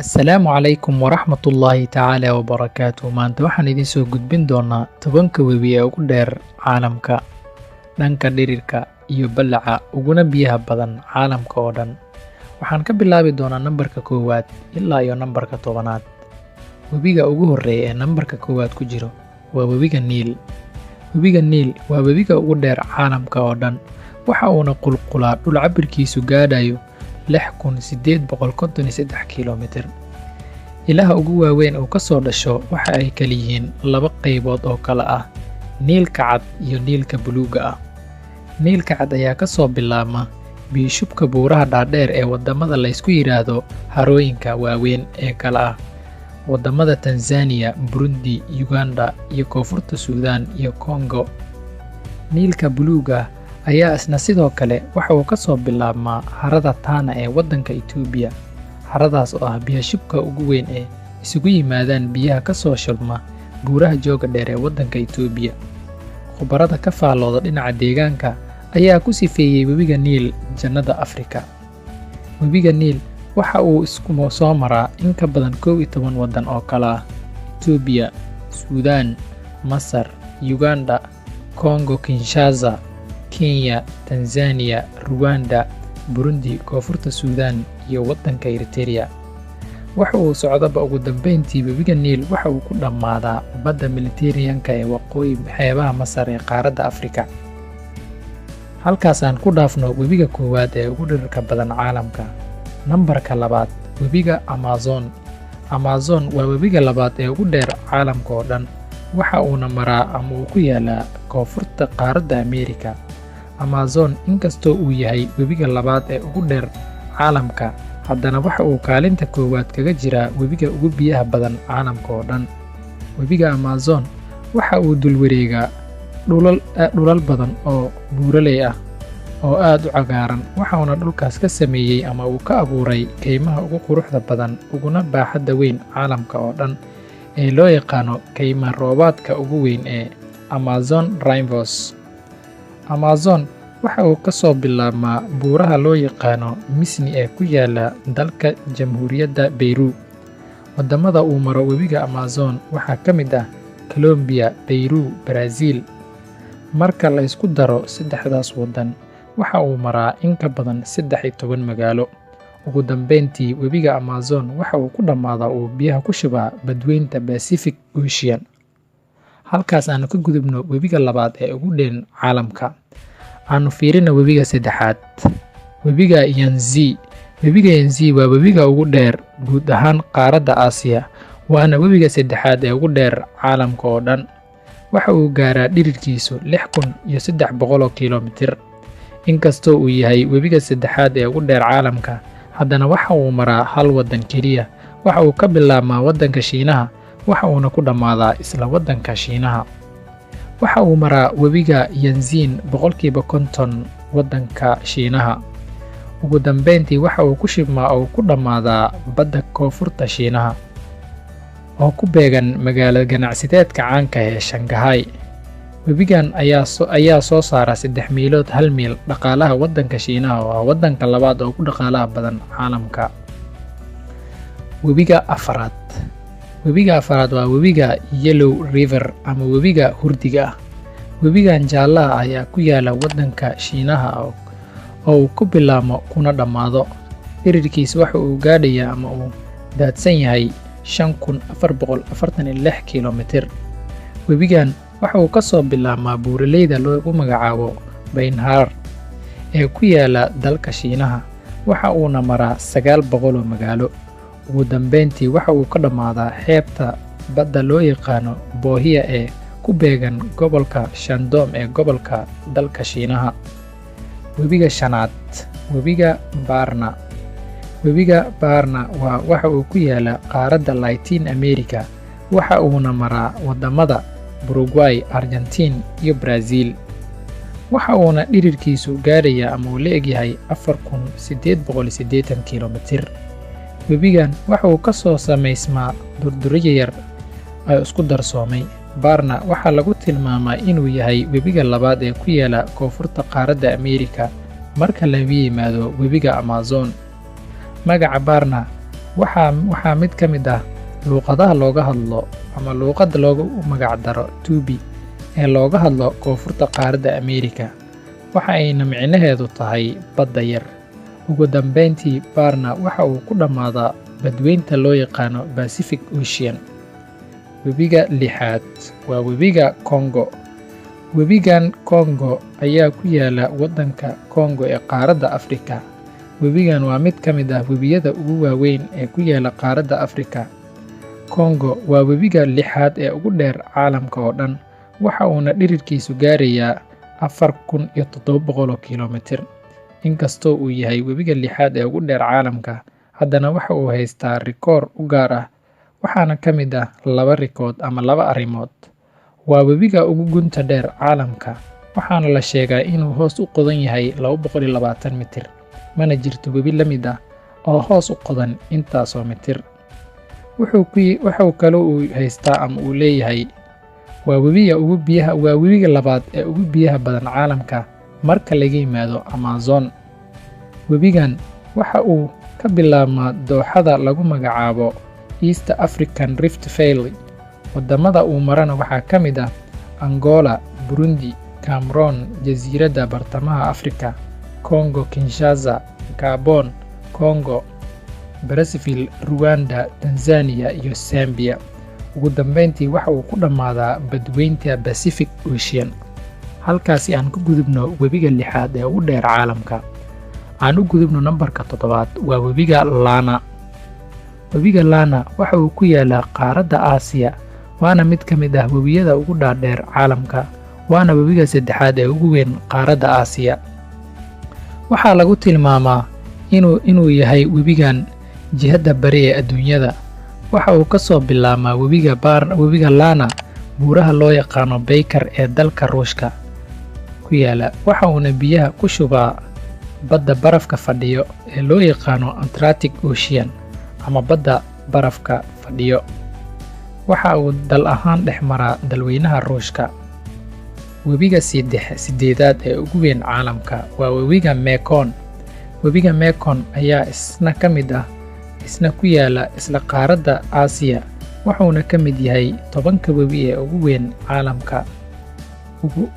Assalaamu calaykum waraxmatullaahi tacaala wabarakaatu. Maanta waxaan idiin soo gudbin doonaa 10-ka webi ee ugu dheer caalamka, dhanka dhirirka iyo ballaca, uguna biyaha badan caalamka oo dhan. Waxaan ka bilaabi doonaa nambarka koowaad ilaa iyo nambarka 10aad. Webiga ugu horreeya ee nambarka koowaad ku jiro waa webiga Niil. Webiga Niil waa webiga ugu dheer caalamka oo dhan, waxa uuna qulqulaa dhul cabirkiisu gaadhayo 6853 kilomitir. Ilaha ugu waaweyn uu ka soo dhasho waxa ay kala yihiin laba qaybood oo kala ah Niilka Cad iyo Niilka Buluugga ah. Niilka Cad ayaa ka soo bilaabma biyashubka buuraha dhaadheer ee waddamada la isku yidhaahdo harooyinka waaweyn ee kala ah waddamada Tanzania, Burundi, Uganda iyo Koonfurta Suudaan iyo Kongo. Niilka Buluugga ah ayaa isna sidoo kale waxa uu ka soo bilaabmaa harada Tana ee waddanka Itoobiya, haradaas oo ah biyashubka ugu weyn ee isugu yimaadaan biyaha ka soo shubma buuraha jooga dheer ee waddanka Itoobiya. Khubarada ka faallooda dhinaca deegaanka ayaa ku sifeeyey webiga Niil jannada Afrika. Webiga Niil waxa uu isku soo maraa in ka badan 11 waddan oo kala ah Itoobiya, Suudaan, Masar, Uganda, Kongo Kinshasa, Kenya, Tanzania, Ruwanda, Burundi, Koonfurta Suudaan iyo waddanka Eritereya. Waxa uu socdaba ugu dambeyntii webiga Niil waxa uu ku dhammaadaa badda Mediterranean-ka ee waqooyi xeebaha Masar ee qaaradda Afrika. Halkaas aan ku dhaafno webiga koowaad ee ugu dhirirka badan caalamka. Nambarka labaad, webiga Amazon. Amazon waa webiga labaad ee ugu dheer caalamka oo dhan, waxa uuna maraa ama uu ku yaalaa koonfurta qaaradda Ameerika. Amazon inkastoo uu yahay webiga labaad ee ugu dheer caalamka, haddana waxa uu kaalinta koowaad kaga jiraa webiga ugu biyaha badan caalamka oo dhan. Webiga Amazon waxa uu dul wareegaa dhulal badan oo buuraley ah oo aad u cagaaran, waxauna dhulkaas ka sameeyey ama uu ka abuuray kaymaha ugu quruxda badan uguna baaxadda weyn caalamka oo dhan ee loo yaqaano kayma roobaadka ugu weyn ee Amazon Rainforest. Amazon waxa uu ka soo bilaabmaa buuraha loo yaqaano Misni ee ku yaala dalka Jamhuuriyadda Peru. Waddamada uu maro webiga Amazon waxaa ka mid ah Colombia, Peru, Brazil. Marka la isku daro saddexdaas waddan, waxa uu maraa in ka badan 13 magaalo. Ugu dambeyntii, webiga Amazon waxa uu ku dhammaadaa uu biyaha ku shubaa badweynta Pacific Ocean. Halkaas aanu ka gudubno webiga labaad ee ugu dheer caalamka. Aanu fiirino webiga saddexaad, webiga Yangtze. Webiga Yangtze waa webiga ugu dheer guud ahaan qaaradda Aasiya, waana webiga saddexaad ee ugu dheer caalamka oo dhan. Waxa uu gaaraa dhirirkiisu 6300 kilomitir. Inkastoo uu yahay webiga saddexaad ee ugu dheer caalamka, haddana waxa uu maraa hal waddan keliya. Waxa uu ka bilaabmaa waddanka Shiinaha, waxa uuna ku dhammaadaa isla waddanka Shiinaha. Waxa uu maraa webiga Yangtze 50% waddanka Shiinaha. Ugu dambeyntii, waxa uu ku shubmaa oo ku dhammaadaa badda koonfurta Shiinaha oo ku beegan magaalo ganacsiyeedka caanka ee Shanghai. Webigan ayaa soo saara saddex miilood hal miil dhaqaalaha waddanka Shiinaha, oo ah waddanka labaad oo ugu dhaqaalaha badan caalamka. Webiga afaraad. Webiga afaraad waa webiga Yellow River ama webiga hurdiga ah. Webigan jaallaha ayaa ku yaala waddanka Shiinaha oo uu ku bilaabmo kuna dhammaado. Dhirirkiisa waxa uu gaadhayaa ama uu daadsan yahay 5446 kilomitir. Webigan waxa uu ka soo bilaabmaa buuraleyda loogu magacaabo Baynhaar ee ku yaala dalka Shiinaha, waxa uuna maraa 900 oo magaalo. Ugu dambeyntii, waxa uu ka dhammaadaa xeebta badda loo yaqaano Bohai ee ku beegan gobolka Shandong ee gobolka dalka Shiinaha. Webiga shanaad, webiga Barna. Webiga Barna waa waxa uu ku yaalaa qaaradda Latin America, waxa uuna maraa waddamada Uruguay, Argentine iyo Brazil. Waxa uuna dhirirkiisu gaadhayaa ama uu la egyahay 4880 kilomitir. Webigan waxa uu ka soo samaysmaa durdurro yar oo isku darsoomay. Barna waxaa lagu tilmaamaa inuu yahay webiga labaad ee ku yaala koonfurta qaaradda Ameerika marka laga yimaado webiga Amazon. Magaca Barna Waxaa mid ka mid ah luuqadaha looga hadlo ama luuqadda loogu magacdaro Tupi ee looga hadlo koonfurta qaaradda Ameerika, waxa ayna micnaheedu tahay badda yar. Ugu dambeyntii, Barna waxa uu ku dhammaadaa badweynta loo yaqaano Pacific Ocean. Webiga lixaad waa webiga Congo. Webigan Congo ayaa ku yaala waddanka Congo ee qaaradda Afrika. Webigan waa mid ka mid ah webiyada ugu waaweyn ee ku yaala qaaradda Afrika. Congo waa webiga lixaad ee ugu dheer caalamka oo dhan, waxa uuna dhirirkiisu gaarayaa 4700 kiiloomitir. Inkastoo uu yahay webiga lixaad ee ugu dheer caalamka, haddana waxa uu haystaa rikoor u gaar ah, waxaana ka mid ah laba rikood ama laba arrimood. Waa webiga ugu gunta dheer caalamka, waxaana la sheegaa inuu hoos u qodan yahay 220 mitir, mana jirto webi la mid ah oo hoos u qodan intaasoo mitir. Wuxuu kaloo uu haystaa ama uu leeyahay waa webiga labaad ee ugu biyaha badan caalamka marka laga yimaado Amazon. Webigan waxa uu ka bilaabmaa dooxada lagu magacaabo East African Rift Valley. Waddamada uu marana waxaa ka mid ah Angola, Burundi, Cameroon, Jasiiradda Bartamaha Afrika, Congo Kinshasa, Gabon, Congo Brazzaville, Ruwanda, Tanzania iyo Zambia. Ugu dambeyntii, waxa uu ku dhammaadaa badweynta Pacific Ocean. Halkaasi aan ku gudubno webiga lixaad ee ugu dheer caalamka. Aan u gudubno nambarka toddobaad, waa webiga Lana. Webiga Lana waxa uu ku yaalaa qaaradda Aasiya, waana mid ka mid ah webiyada ugu dhaadheer caalamka, waana webiga saddexaad ee ugu weyn qaaradda Aasiya. Waxaa lagu tilmaamaa inuu yahay webigan jihada bari ee adduunyada. Waxa uu ka soo bilaabmaa webiga Lana buuraha loo yaqaano Baykar ee dalka Ruushka ku yaala, waxa uuna biyaha ku shubaa badda barafka fadhiyo ee loo yaqaano Antarctic Ocean ama badda barafka fadhiyo. Waxa uu dal ahaan dhex maraa dalweynaha Ruushka. Webiga sideedaad ee ugu weyn caalamka waa webiga Mekong. Webiga Mekong ayaa isna ka mid ah, isna ku yaala isla qaaradda Aasiya, wuxuuna ka mid yahay 10ka webi ee ugu weyn caalamka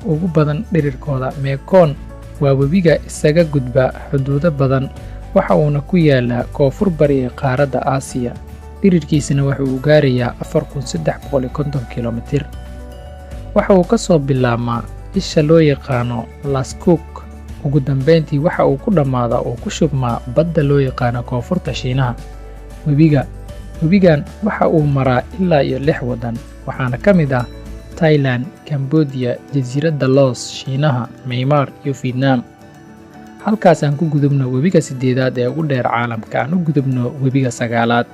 ugu badan dhirirkooda. Mekong waa webiga isaga gudba xuduudo badan, waxa uuna ku yaalaa koonfur bari ee qaaradda Aasiya. Dhirirkiisana waxa uu gaarayaa 4350 kiiloomitir. Waxa uu ka soo bilaabmaa isha loo yaqaano Lascook. Ugu dambeyntii, waxa uu ku dhammaadaa oo ku shubmaa badda loo yaqaano koonfurta Shiinaha. Webigan waxa uu maraa ilaa iyo lix waddan, waxaana ka mid ah Thailand, Cambodia, Jasiiradda Laos, Shiinaha, Myanmar iyo Vietnam. Halkaas aan ku gudubno webiga sideedaad ee ugu dheer caalamka. Aan u gudubno webiga sagaalaad,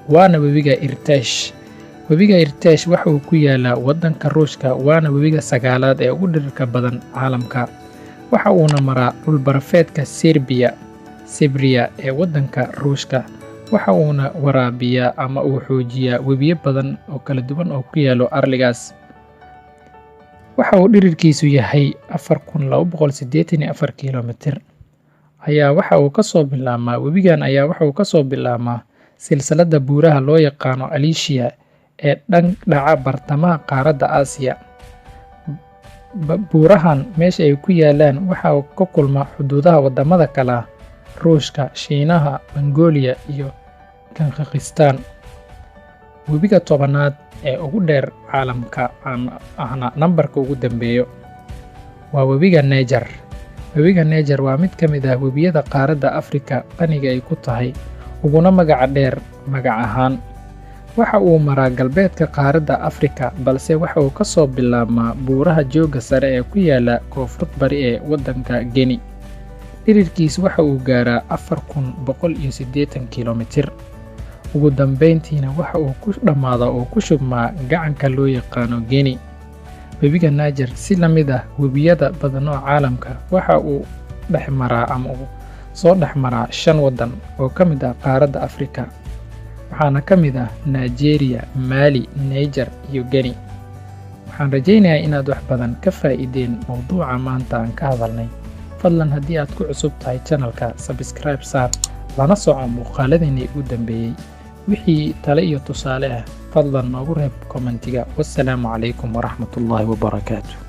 waana webiga Irtysh. Webiga Irtysh waxa uu ku yaalaa waddanka Ruushka, waana webiga sagaalaad ee ugu dhirirka badan caalamka. Waxa uuna maraa dhul barafeedka Siberia ee waddanka Ruushka. Waxa uuna waraabiyaa ama uu xoojiyaa webiyo badan oo kala duwan oo ku yaalo arligaas. Waxa uu dhirirkiisu yahay 4284 kiiloomitir. Ayaa waxa uu ka soo bilaabmaa webigan ayaa waxa uu ka soo bilaabmaa silsiladda buuraha loo yaqaano Alicia ee dhan dhaca bartamaha qaaradda Aasiya. Buurahan meesha ay ku yaalaan waxa uu ka kulma xuduudaha waddamada kala Ruushka, Shiinaha, Mongolia iyo Kazakhstan. Webiga 10aad ee ugu dheer caalamka, aan ahna nambarka ugu dambeeyo, waa webiga Niger. Webiga Niger waa mid ka mid ah webiyada qaaradda Afrika qaniga ay ku tahay, uguna magaca dheer magac ahaan. Waxa uu maraa galbeedka qaaradda Afrika, balse waxa uu ka soo bilaabmaa buuraha jooga sare ee ku yaala koonfur bari ee waddanka Guinea. Dhirirkiisu waxa uu gaaraa 4180 kiiloomitir. Ugu dambeyntiina, waxa uu ku dhammaadaa oo ku shubmaa gacanka loo yaqaano Guinea. Webiga Niger, si la mid ah webiyada badan oo caalamka, waxa uu dhex maraa ama uu soo dhex maraa shan waddan oo ka mid ah qaaradda Afrika, waxaana ka mid ah Nigeria, Mali, Niger iyo Guinea. Waxaan rajaynayaa inaad wax badan ka faa'iideen mowduuca maanta aan ka hadalnay. Fadlan, haddii aad ku cusub tahay channelka, subscribe saar, Lana soco muuqaaladeenii ugu dambeeyey. Wixii tale iyo tusaale ah, fadlan noogu reeb commentiga. Wassalaamu calaykum waraxmatullaahi wabarakaatu.